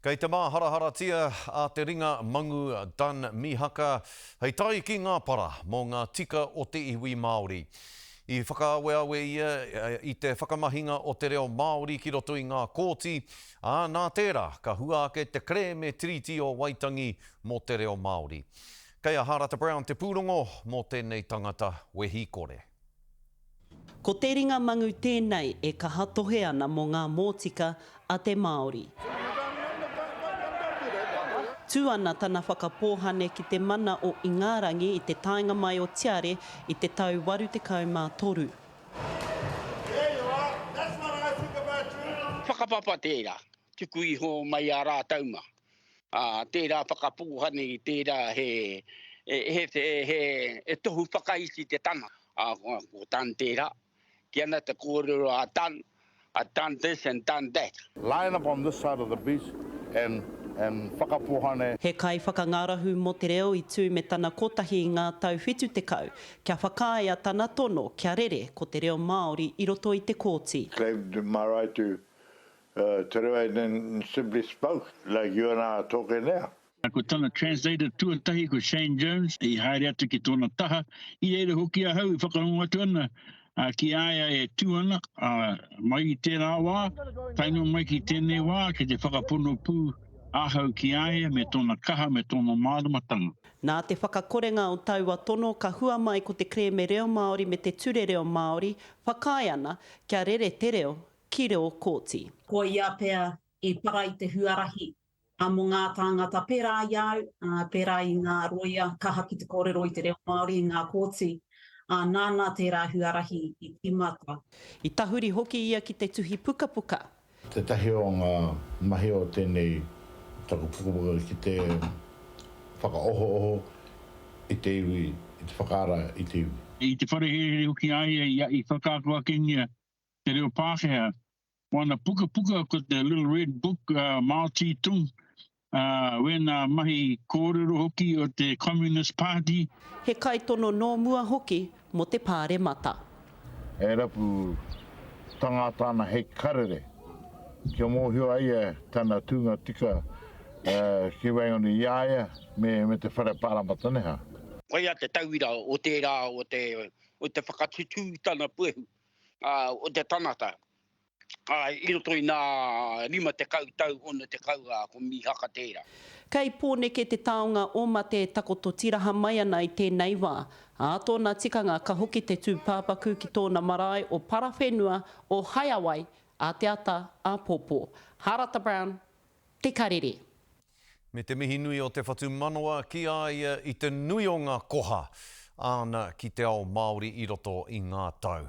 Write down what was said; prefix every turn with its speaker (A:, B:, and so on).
A: Kei te māharaharatia a te ringa mangu Dun Mihaka hei tae ki ngā para mō ngā tika o te iwi Māori. I whakaaweawe ia i te whakamahinga o te reo Māori ki roto i ngā kōti, ā, nā tērā ka hua ake te kerēme Tiriti o Waitangi mō te reo Māori. Kei a Hārata Brown te pūrongo mō tēnei tangata wehi kore.
B: Ko te ringa mangu tēnei e kaha tohe ana mō ngā mōtika a te Māori. Tū ana tana whakapōhane ki te mana o Ingarangi i te taenga mai o Tiare i te tau 83.
C: Whakapapa tērā, tuku iho mai a rātou mā. Ā, tērā whakapōhane i tērā he, he, he, he tohu whakaiti te tana. Ā, ko Tan tērā. Ki ana te kōrero a Tan, I've done this and done that.
D: Line up on this side of the beach and and whakapohane.
B: He kaiwhakangārahu mō te reo i tū me tana kotahi i ngā tau 70, kia whakaaea tana tono kia rere ko te reo Māori i roto i te kōti.
D: Claimed my right to Te reo and then simply spoke like you and I are talking now.
E: Ko tana translator tuatahi ko Shane Jones i haere atu ki tōna taha. I reira hoki ahau i whakarongo atu ana ki a ia e tū ana, mai i tērā wā, tae noa mai ki tēnei wā, kei te whakapono pū ahau ki a ia me tōna kaha me tōna māramatanga.
B: Nā te whakakorenga o taua tono ka hua mai ko te kerēme reo Māori me te ture reo Māori, whakaae ana kia rere te reo ki reo kōti.
F: Ko ia pea i para i te huarahi mō ngā tāngata pērā i a au, pērā i ngā rōia kaha ki te kōrero i te reo Māori i ngā kōti, ā, nāna tērā huarahi i tīmata.
B: I tahuri hoki ia ki te tuhi pukapuka.
D: Tētahi o ngā mahi o tēnei taku pukapuka ki te whakaohooho i te iwi, i te whakaara i te iwi.
E: I te whare herehere hoki a ia i whakaako akengia te reo Pākehā. Ko ana pukapuka ko te Little Red Book, Mao Tse Tung, wēnā mahi kōrero hoki o te Communist Party.
B: He kaitono nō mua hoki mō te Pāremata.
D: E rapu tangata ana hei karere, kia mōhio ai ia tana tūnga tika ki waenganui i a ia me te whare pāremata neha.
C: Koia te tauira o tērā o te o te whakatutū tana puehu o te tangata i roto i ngā 50 tau, 60, ko Mihaka tērā.
B: Kei Pōneke te taonga o mate e takoto tiraha mai ana i tēnei wā. Ā tōna tikanga ka hoki te tūpāpaku ki tōna marae o Parawhenua o Haeawai ā te ata āpōpō. Harata Brown, Te Karere.
A: Me te mihi nui o te whatumanawa ki a ia i te nui o ngā koha āna ki te ao Māori i roto i ngā tau.